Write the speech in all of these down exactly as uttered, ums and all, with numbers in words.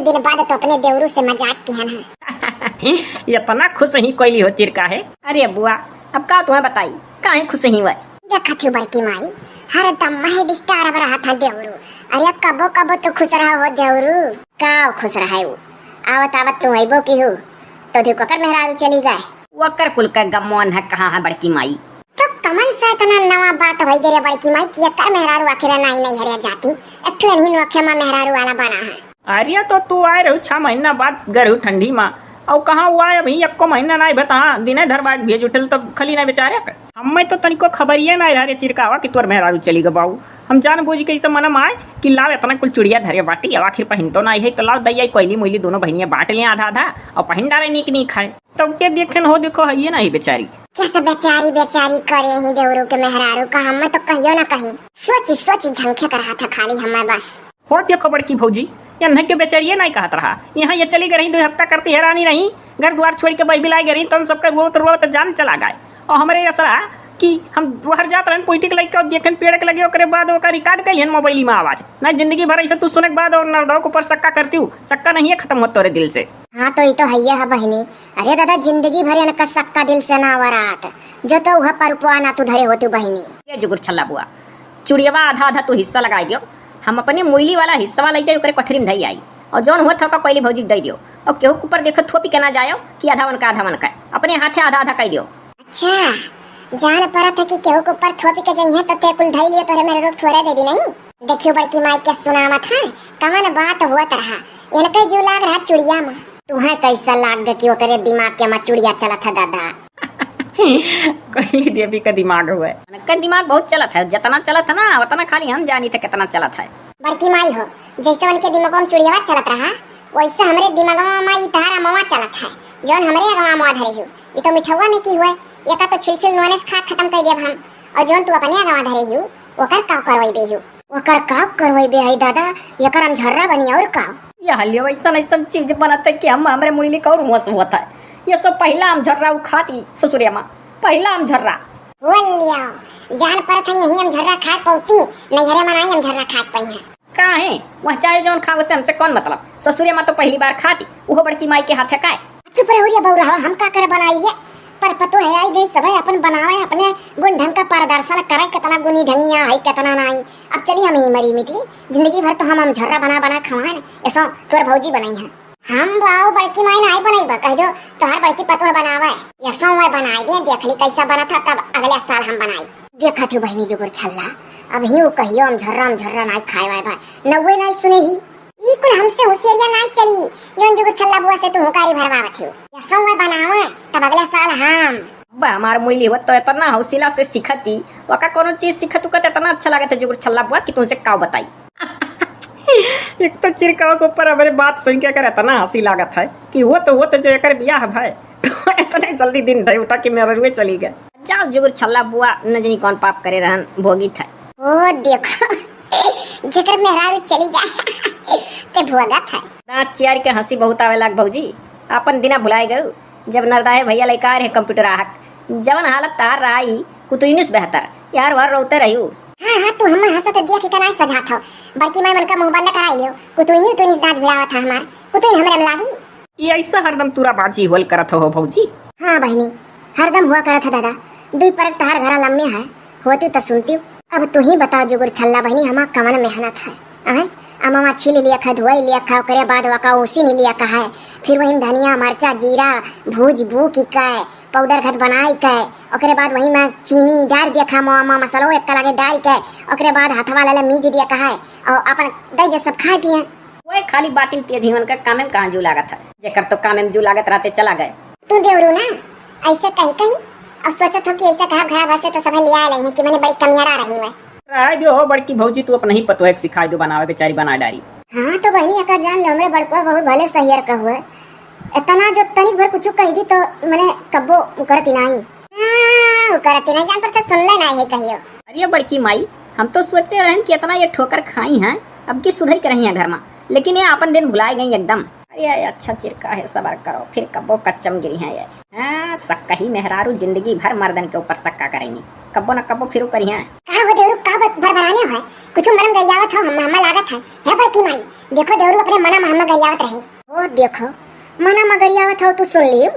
दिन बाद तो अपने देवरू से मजाक किहन है। इतना खुश ही कोइली हो चिरका है। अरे बुआ, अब का तुम्हें बताई, काहे खुश ही हुए? देखत ही बड़की माई, हरदम महे disturb रहत है देवरू। अरे कबो कबो तो खुश रहो हो देवरू। का खुश रहे उ? आवत आवत तू अइबो की हो, तो धिक ओकर मेहरारू चली गए। ओकर कुल का गमौन है, कहाँ है बड़की माई? तो कमन सा इतना नवा बात होई गए रे बड़की माई कि एकर मेहरारू आखिर नाई नैहरे जाती, एक ठो इन्हीं नोखे में मेहरारू वाला बना है। अरे तो तू आए रहू छह महीना बाद गए रहू ठंडी में, और कहाँ हुआ है अभी एको महीना नाई भत, हाँ दिने धर बाद भेज उठल तब खली नाई बेचारे के। हमें तो तनिको खबरिए नाई रहा रे चिरकावा कि तोर मेहरारू चली गए बाऊ। हम जान बूझ के इसे मनम आए कि लाओ इतना कुल चुड़िया धरे बाटी, अब आखिर पहिन तो नाई है, तो लाओ दैया कोइली मोइली दोनों बहनिया बांट लें आधा आधा और पहिन डारे नीक नीक है। तब के देखेन हो, देखो, हइये नाहीं बेचारी। कैसे बेचारी, बेचारी करे ही देवरू के मेहरारू का, हमें तो कहियो ना कहीं। सोची, सोची झंखे कर हाथ खाली हमें बस। हो देखो बड़की भौजी, एन्हे के बेचारिये नाहीं कहत रहा। यहाँ ये चली गई रही, दो हफ्ता करती हैरानी रही, घर द्वार छोड़ के बहिबिलाए गई रही, तो हम सबके रोत रोत जान चला गए। और हमरे असरा कि हम बाहर जात रहन, कोई टिक लग के देखेन पेड़ के लगे, ओकरे बाद ओकर record कर लिहन मोबाइल में आवाज। ना जिंदगी भर ऐसे तू सुने के बाद और नरदौ के ऊपर शक्का करती हूँ, शक्का नहीं है खत्म होत तोरे दिल से। हाँ, तो ई तो हइये है बहिनी। अरे दादा, जिंदगी भर इनका सक्का दिल से ना वरात, जो तो वह परुपवा ना तू धरे होतू बहिनी। ये जुगुर छल्ला बुआ, चुड़ियवा आधा आधा तू हिस्सा लगाई दियो, हम अपने मुइली वाला हिस्सा वाला जाई ओकरे कोठरी में धई आई, और जौन हुआ थोका कोइली भौजी के दे दियो, और केहू के ऊपर देखो थोपी के ना जायो कि आधा वन का आधा वन का, अपने हाथे आधा आधा कह दियो। अच्छा, जान परत है कि केहू के ऊपर थोपी के जइहें तो ते कुल धई लिए तोरे मेरे रोग थोड़े दे दी नहीं। देखियो बड़की माई के सुनावत है, कवन बात हुआ तरहा, इनके जीव लाग रहा चुड़िया में। तुहें कैसा लाग गए कि ओकरे दिमाग के में चुड़िया चलत है दादा? कोइली देवी का दिमाग हुआ है। उनका दिमाग बहुत चलत है, जितना चलत है ना उतना खाली हम जानी थे कितना चलत है। बड़की माई हो, जैसे उनके दिमागों में चुड़िया चलत रहा, वैसे हमरे दिमागवा में ई तारा मवा चलत है, जौन हमरे अगवा मवा धरे हो। ई तो मिठौआ में की हुए, एका तो छिलछिल नोने से खा खत्म कर देब हम। और जौन तू अपने अगवा धरे हिउ, ओकर का करवइबे हिउ? ओकर का करवइबे है दादा, एकर हम झर्रा बनी और का? ये हलियो ऐसन ऐसन चीज बनत है कि हम हमरे मुइली का और होश होत है। ये सब पहिला हम झर्रा उ खाती ससुरे माँ, पहिला हम झर्रा। बोल लियो, जान परत है यही हम झर्रा खाए पौती, नैहरे मनाई हम झर्रा खाए पइहें। काहे? वह चाहे जौन खाओ, उससे हमसे कौन मतलब? ससुरे माँ तो पहली बार खाती, उहो बड़की माई के हाथे काए। चुप रहो रे बउरहवा, हम का करे बनाई है? पर पतो है आई गई सबै अपन बनावे, अपने गुण ढंग का प्रदर्शन करे, कितना गुनी ढंगिया है, कितना नाई। अब चली हम ही मरी मिटी, जिंदगी भर तो हम, हम झर्रा बना बना खवाएन, ऐसो तोर भौजी बनाई है। हम बाऊ बड़की माई नाई बनइबा, कह दो तोहार बड़की पतोह बनावे, ऐसो वह बनाई दे, देख ली कैसा बनत है, तब अगले साल हम बनाई। देखत हूँ बहिनी जुगुर छल्ला, अबही उ कहियो हम झर्रा, हम झर्रा नाई खाए वाए बा, नउवे नाई सुने ही। ई कुल हमसे होशियारिया नाई चली, जौन जुगुर छल्ला बुआ से तू हुंकारी भरवावत हिउ। ऐसो वह बनावे, तब अगले साल हम। बा, हमार मुइली हुआ तो इतना हौसला से सिखती, वका कोनो चीज सिखत उकत इतना अच्छा लागत है जुगुर छल्ला बुआ कि तुमसे काव बताई। एक तो चिरकाव के ऊपर हमरे बात सुन के एकर इतना हंसी लागत है कि वो तो, वो तो जो एकर बियाह भय, तो इतने जल्दी दिन ढई उठा कि मेहररुए चली गए। जाओ जुगुर छल्ला बुआ, न जानी कौन पाप करे रहन, भोगित है। ओ देखो, जेकर मेहरारू चली जाए, ते भोगत है। दांत चियार के हंसी बहुत आवे लाग भौजी, आपन दिना भुलाए गयो, जब नरदाहे भैया लइका रहे कंप्यूटर आहक, जवन हालत तार रहा ही, कुतुइनुस बेहतर, यार वार रोते रहियो। हाँ, हाँ, तू हमें हंसत देख के नाई सजात हो। बड़की माई मन का मुंह बंद कराई लियो। कुतुइनी, कुतुइनी से दांत भिड़ावत है हमार। कुतुइन हमरे में लागी। ये ऐसा हरदम तुराबाजी होल करत हो भौजी। हाँ बहिनी, हरदम हुआ करत है दादा। दुई परक तहार घरा लम्मे है, होती तो सुनती। अब तू ही बताओ जुगुर छल्ला बहिनी, हमार कवन मेहनत है, आय? अमवा छील लिया खा, धोई लिया खा, ओकरे बाद वका उसी नहीं लिया कहा है। फिर वही धनिया, मरचा, जीरा भूज बू की का पाउडर घट बनाई के, ओकरे बाद वही में चीनी डाल दिया खा, मवा, मवा मसालो एक लगे डाल के, ओकरे बाद हथवा ले ले मीज दिया कहा है, और अपन दे दे सब खाए पिए। ओए खाली बातिन तेज ही, उनका कामे में कहाँ जू लागत है, जेकर तो कामे में जू लागत रहते चला गए। तू देवरू ना, ऐसे कही कही, और सोचत हो कि ऐसे कहा घर भर से तो सभी लिया ले हैं कि मैंने बड़ी कमियारा रही मैं। रहे जो हो बड़की भौजी, तू अपने ही पतोहे के सिखाई दो बनावे, बेचारी बना डारी। हाँ तो बहिनी, एका जान लो, हमरे बड़कुआ बहुत भले सहियर का हुए। इतना जो तनिक भर कुछ कह दी तो मने कब्बो उकरती नाई। हाँ, उकरती नाई, जान पर तो सुन ले नाई है कहियो। अरे बड़की माई, हम तो सोचे रहन कि इतना ये ठोकर खाई हैं, अब की सुधर के रही हैं घर में, लेकिन ये आपन दिन भुलाए गई एकदम। अरे अच्छा चिरका है, सबर करो, फिर कब्बो कच्चम गिरी हैं ये। हाँ। सक्कही मेहरारू जिंदगी भर मर्दन के ऊपर सक्का करेनी, कब्बो न कब्बो फिरू करिहें। का हो देवरू, का बत-, भरभराने हो? कुछ मरम गरियावत हो, हम, हम्मा लागत है। हे बड़की माई, देखो देवरू अपने मना मा हम्मा गरियावत रहे। ओ देखो, मना मा गरियावत हो, तू सुन लियो।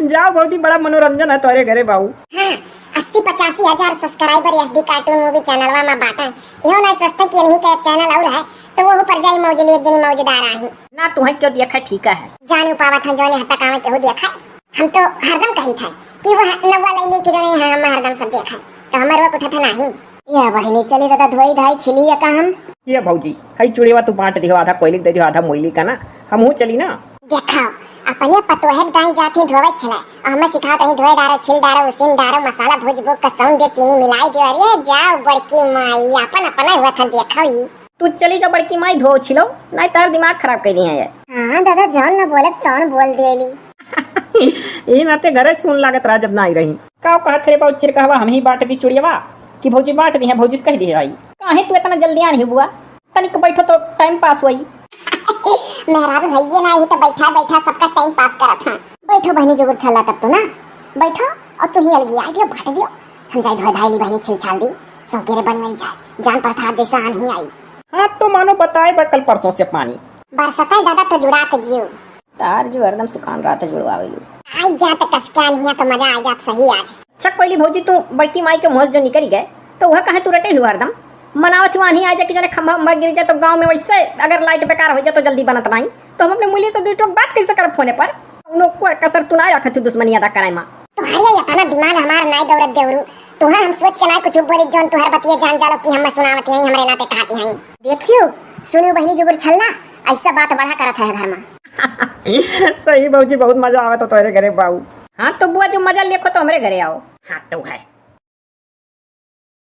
जाओ भौजी, बड़ा मनोरंजन है तोहरे घरे बाऊ। हाँ, अस्सी पचासी हजार subscriber S D cartoon movie channelवा मा बाटा। इहो ना सोचते कि इन्हीं का एक channel और है, तो वो ऊपर जाई मौज लिए एक जनी मौजदार आही। ना तुहैं क्यों देखा ठीक है। जाने पावत हैं, जौने हत्ता कामे केहू देखा। हम तो हरदम कही थे कि वह नौवा लई लेके जौने यहाँ हम हरदम सब देखा, तो हमर वो कुछ था नहीं। ये बहिनी चली दादा धोई धाई छिली या का हम। ये भौजी, हई चुड़ीवा तू बांट दिहो, आधा कोयली के दे दिहो, आधा मोइली का ना, हमहू चली ना। देखो, अपने पतोहे के दाई जात ही धोवे छिले, और हमें सिखात ही धोए डारो, छिल डारो, उसीन डारो, मसाला भूज भूज, कसौन दे, चीनी मिलाई दे। अरे जाओ बड़की माई, अपन अपना हुआ था देखो ही। तू चली जा बड़की माई, धो छिलो, नाहीं तार दिमाग खराब कर दिहे ये। हाँ दादा, जौन न बोले तौन बोल देली। ई नाते घरे सुन लागत रहा जब ना आई रही। का कहत रे बाऊ चिरकहवा, हम ही बांट दी चुड़ियवा कि भौजी बांट दिहे, भौजी से कह दिहे भाई। काहे तू इतना जल्दी आनी है बुआ, तनिक बैठो तो time pass होई। मेहरारू हइये ना, यही तो बैठा बैठा सबका time pass करत हैं। बैठो बहिनी जुगुर छल्ला तब तो ना, बैठो और तू ही अलगी आई दियो, बांट दियो। हम जाई धोए धाई ली बहिनी, छिल छाल दी, सौकेरे बनी बनी जाए, जान पड़ता आज जैसा आन ही आई। हाँ तो मानो बताए बा कल परसों से पानी। बरसता दादा तो जुड़ात जियो। तार जो हरदम सुखान रहा था जुड़वावे लू। आई जात कसकान हिया तो मजा आ जात सही आज। अच्छा कोयली भौजी, तू बड़की माई के मुँह से जो निकल गए तो वह कहे तू रटे हुआ हरदम मनावत हुआ नहीं आ जाए कि जौने खंभा उंभा गिर जाए तो गाँव में वैसे अगर light बेकार हो जाए तो जल्दी बनत नहीं, तो हम अपने मुली से दुई टोक बात कैसे करब फोने पर? उनो को कसर तू ना रखत हु दुश्मनी अदा कराए माँ। तोहरे इतना दिमाग हमार नाई दौड़त देवरू, तुहां हम सोच के नाई कुछ बोली जौन तुहर बतिये जान जालो कि हम सुनावत हई हमरे नाते कहती हई। देखियो, सुनियो बहिनी जुगुर छल्ला, ऐसा बात बड़ा करत है घर में। सही भौजी, बहुत मजा आवत हो तोहरे घरे बाऊ। हाँ तो बुआ जो मजा लेखो तो हमरे घरे आओ। हाँ तो है।